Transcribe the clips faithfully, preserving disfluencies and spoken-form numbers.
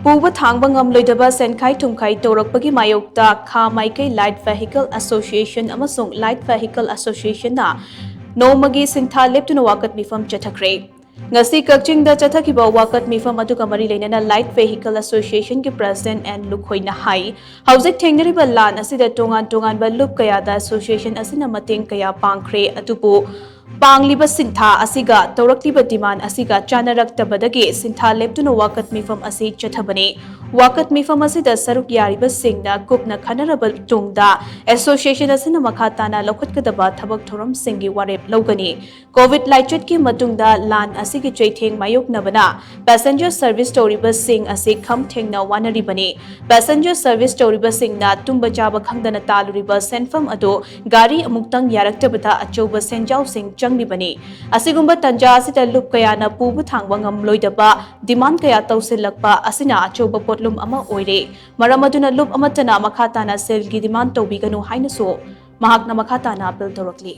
ꯄꯨꯕ ꯊꯥꯡꯕ ꯉꯝꯂꯣꯏꯗꯕ ꯁꯦꯟꯈꯥꯏ ꯊꯨꯝꯈꯥꯏ ꯇꯧꯔꯛꯄꯒꯤ ꯃꯥꯌꯣꯛꯇ ꯈꯥ ꯃꯥꯏꯀꯩ Light Vehicle Association ꯑꯃꯁꯨꯡ Light Vehicle Associationꯅ ꯅꯣꯡꯃꯒꯤ ꯁꯤꯟꯊꯥ ꯂꯦꯞꯇꯨꯅ ꯋꯥꯀꯠ ꯃꯤꯐꯝ ꯆꯠꯊꯈ꯭ꯔꯦ꯫ ꯉꯁꯤ ꯀꯛꯆꯤꯡꯗ ꯆꯠꯊꯈꯤꯕ ꯋꯥꯀꯠ ꯃꯤꯐꯝ ꯑꯗꯨꯒ ꯃꯔꯤ ꯂꯩꯅꯅ Light Vehicle Associationꯒꯤ President ꯑꯦꯟ ꯂꯨꯈꯣꯏꯅ ꯍꯥꯏ, ꯍꯧꯖꯤꯛ ꯊꯦꯡꯅꯔꯤꯕ ꯂꯥꯟ ꯑꯁꯤꯗ ꯇꯣꯉꯥꯟ ꯇꯣꯉꯥꯟꯕ ꯂꯨꯞ ꯀꯌꯥꯗ association ꯑꯁꯤꯅ ꯃꯇꯦꯡ ꯀꯌꯥ ꯄꯥꯡꯈ꯭ꯔꯦ, ꯑꯗꯨꯕꯨ ꯄꯥꯡꯂꯤꯕ ꯁꯤꯟꯊꯥ ꯑꯁꯤꯒ ꯇꯧꯔꯛꯂꯤꯕ demand ꯑꯁꯤꯒ ꯆꯥꯅꯔꯛꯇꯕꯗꯒꯤ ꯁꯤꯟꯊꯥ ꯂꯦꯞꯇꯨꯅ ꯋꯥꯀꯠ ꯃꯤꯐꯝ ꯑꯁꯤ ꯆꯠꯊꯕꯅꯤ꯫ ꯋꯥꯀꯠ ꯃꯤꯐꯝ ꯑꯁꯤꯗ ꯁꯔꯨꯛ ꯌꯥꯔꯤꯕꯁꯤꯡꯅ ꯀꯨꯞꯅ ꯈꯟꯅꯔꯕ ꯇꯨꯡꯗ association ꯑꯁꯤꯅ ꯃꯈꯥ ꯇꯥꯅ ꯂꯧꯈꯠꯀꯗꯕ ꯊꯕꯛ ꯊꯧꯔꯝꯁꯤꯡꯒꯤ ꯋꯥꯔꯦꯞ ꯂꯧꯒꯅꯤ꯫ COVID ꯂꯥꯏꯆꯠꯀꯤ ꯃꯇꯨꯡꯗ ꯂꯥꯟ ꯑꯁꯤꯒꯤ ꯆꯩꯊꯦꯡ ꯃꯥꯌꯣꯛꯅꯕꯅ passenger service ꯇꯧꯔꯤꯕꯁꯤꯡ ꯑꯁꯤ ꯈꯝ ꯊꯦꯡꯅ ꯋꯥꯅꯔꯤꯕꯅꯤ꯫ Passenger service ꯇꯧꯔꯤꯕꯁꯤꯡꯅ ꯇꯨꯝꯕ ꯆꯥꯕ ꯈꯪꯗꯅ ꯇꯥꯜꯂꯨꯔꯤꯕ ꯁꯦꯟꯐꯝ ꯑꯗꯨ ꯒꯥꯔꯤ ꯑꯃꯨꯛꯇꯪ ꯌꯥꯔꯛꯇꯕꯗ ꯑꯆꯧꯕ ꯁꯦꯟꯖꯥꯎꯁꯤꯡ ꯆꯪꯂꯤꯕꯅꯤ꯫ ꯑꯁꯤꯒꯨꯝꯕ ꯇꯟꯖꯥ ꯑꯁꯤꯗ ꯂꯨꯞ ꯀꯌꯥꯅ ꯄꯨꯕ ꯊꯥꯡꯕ ꯉꯝꯂꯣꯏꯗꯕ demand ꯀꯌꯥ ꯇꯧꯁꯤꯜꯂꯛꯄ ꯑꯁꯤꯅ ꯑꯆꯧꯕ ꯄꯣꯠꯂꯨꯝ ꯑꯃ ꯑꯣꯏꯔꯦ꯫ ꯃꯔꯝ ꯑꯗꯨꯅ ꯂꯨꯞ ꯑꯃꯠꯇꯅ ꯃꯈꯥ ꯇꯥꯅ ꯁꯦꯜꯒꯤ demand ꯇꯧꯕꯤꯒꯅꯨ ꯍꯥꯏꯅꯁꯨ ꯃꯍꯥꯛꯅ ꯃꯈꯥ ꯇꯥꯅ appeal ꯇꯧꯔꯛꯂꯤ꯫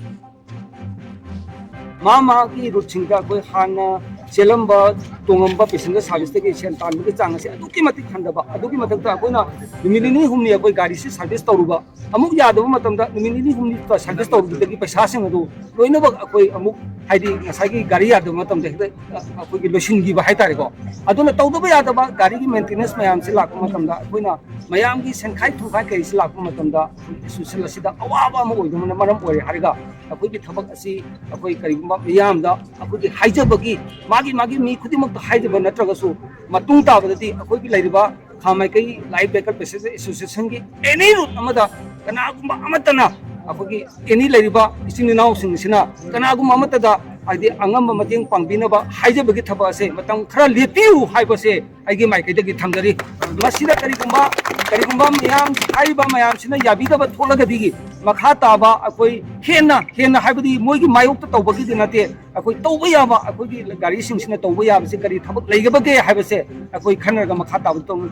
ꯃꯥ ꯃꯍꯥꯛꯀꯤ ꯔꯨꯠꯁꯤꯡꯗ ꯑꯩꯈꯣꯏ ꯍꯥꯟꯅ ꯆꯦꯜꯂꯝꯕ, ꯇꯣꯡꯉꯝꯕ passenger serviceꯇꯒꯤ ꯁꯦꯟ ꯇꯥꯟꯕꯒꯤ ꯆꯥꯡ ꯑꯁꯤ ꯑꯗꯨꯛꯀꯤ ꯃꯇꯤꯛ ꯍꯟꯊꯕ, ꯑꯗꯨꯒꯤ ꯃꯊꯛꯇ ꯑꯩꯈꯣꯏꯅ ꯅꯨꯃꯤꯠ ꯅꯤꯅꯤ ꯍꯨꯝꯅꯤ ꯑꯩꯈꯣꯏ ꯒꯥꯔꯤꯁꯤ service ꯇꯧꯔꯨꯕ, ꯑꯃꯨꯛ ꯌꯥꯗꯕ ꯃꯇꯝꯗ ꯅꯨꯃꯤꯠ ꯅꯤꯅꯤ ꯍꯨꯝꯅꯤ service ꯇꯧꯔꯨꯕꯗꯒꯤ ꯄꯩꯁꯥꯁꯤꯡ ꯑꯗꯨ ꯂꯣꯏꯅꯃꯛ ꯑꯩꯈꯣꯏ ꯑꯃꯨꯛ, ꯍꯥꯏꯗꯤ ꯉꯁꯥꯏꯒꯤ ꯒꯥꯔꯤ ꯌꯥꯗꯕ ꯃꯇꯝꯗ ꯍꯦꯛꯇ ꯑꯩꯈꯣꯏꯒꯤ ꯂꯣꯏꯁꯤꯟꯈꯤꯕ ꯍꯥꯏꯇꯥꯔꯦꯀꯣ꯫ ꯑꯗꯨꯅ ꯇꯧꯗꯕ ꯌꯥꯗꯕ ꯒꯥꯔꯤꯒꯤ maintenance ꯃꯌꯥꯝꯁꯤ ꯂꯥꯛꯄ ꯃꯇꯝꯗ ꯑꯩꯈꯣꯏꯅ ꯃꯌꯥꯝꯒꯤ ꯁꯦꯟꯈꯥꯏ ꯊꯨꯝꯈꯥꯏ ꯀꯩꯁꯤ ꯂꯥꯛꯄ ꯃꯇꯝꯗ ꯑꯩꯈꯣꯏꯒꯤ association ꯑꯁꯤꯗ ꯑꯋꯥꯕ ꯑꯃ ꯑꯣꯏꯕꯅ ꯃꯔꯝ ꯑꯣꯏꯔꯦ ꯍꯥꯏꯔꯒ ꯑꯩꯈꯣꯏꯒꯤ ꯊꯕꯛ ꯑꯁꯤ ꯑꯩꯈꯣꯏ ꯀꯔꯤꯒꯨꯝꯕ ꯃꯤꯌꯥꯝꯗ ꯑꯩꯈꯣꯏꯒꯤ ꯍꯥꯏꯖꯕꯒꯤ, ꯃꯥꯒꯤ ꯃꯥꯒꯤ ꯃꯤ ꯈꯨꯗꯤꯡꯃꯛꯇ ꯍꯥꯏꯖꯕ ꯅꯠꯇ꯭ꯔꯒꯁꯨ ꯃꯇꯨꯡ ꯇꯥꯕꯗꯗꯤ ꯑꯩꯈꯣꯏꯒꯤ ꯂꯩꯔꯤꯕ ꯈꯥ ꯃꯥꯏꯀꯩ Light Vehicle Passenger Associationꯒꯤ any route ꯑꯃꯗ ꯀꯅꯥꯒꯨꯝꯕ ꯑꯃꯠꯇꯅ ꯑꯩꯈꯣꯏꯒꯤ any ꯂꯩꯔꯤꯕ ꯏꯆꯤꯟ ꯏꯅꯥꯎꯁꯤꯡꯁꯤꯅ ꯀꯅꯥꯒꯨꯝꯕ ꯑꯃꯠꯇꯗ ꯍꯥꯏꯗꯤ ꯑꯉꯝꯕ ꯃꯇꯦꯡ ꯄꯥꯡꯕꯤꯅꯕ ꯍꯥꯏꯖꯕꯒꯤ ꯊꯕꯛ ꯑꯁꯦ ꯃꯇꯝ ꯈꯔ ꯂꯦꯞꯄꯤꯌꯨ ꯍꯥꯏꯕꯁꯦ ꯑꯩꯒꯤ ꯃꯥꯏꯀꯩꯗꯒꯤ ꯊꯝꯖꯔꯤ꯫ ꯃꯁꯤꯗ ꯀꯔꯤꯒꯨꯝꯕ, ꯀꯔꯤꯒꯨꯝꯕ ꯃꯌꯥꯝ, ꯍꯥꯏꯔꯤꯕ ꯃꯌꯥꯝꯁꯤꯅ ꯌꯥꯕꯤꯗꯕ ꯊꯣꯛꯂꯒꯗꯤ ꯃꯈꯥ ꯇꯥꯕ ꯑꯩꯈꯣꯏ ꯍꯦꯟꯅ, ꯍꯦꯟꯅ ꯍꯥꯏꯕꯗꯤ ꯃꯣꯏꯒꯤ ꯃꯥꯌꯣꯛꯇ ꯇꯧꯕꯒꯤꯗꯤ ꯅꯠꯇꯦ, ꯑꯩꯈꯣꯏ ꯇꯧꯕ ꯌꯥꯕ, ꯑꯩꯈꯣꯏꯒꯤ ꯒꯥꯔꯤꯁꯤꯡꯁꯤꯅ ꯇꯧꯕ ꯌꯥꯕꯁꯤ ꯀꯔꯤ ꯊꯕꯛ ꯂꯩꯒꯕꯒꯦ ꯍꯥꯏꯕꯁꯦ ꯑꯩꯈꯣꯏ ꯈꯟꯅꯔꯒ ꯃꯈꯥ ꯇꯥꯕ ꯇꯧꯅꯤ꯫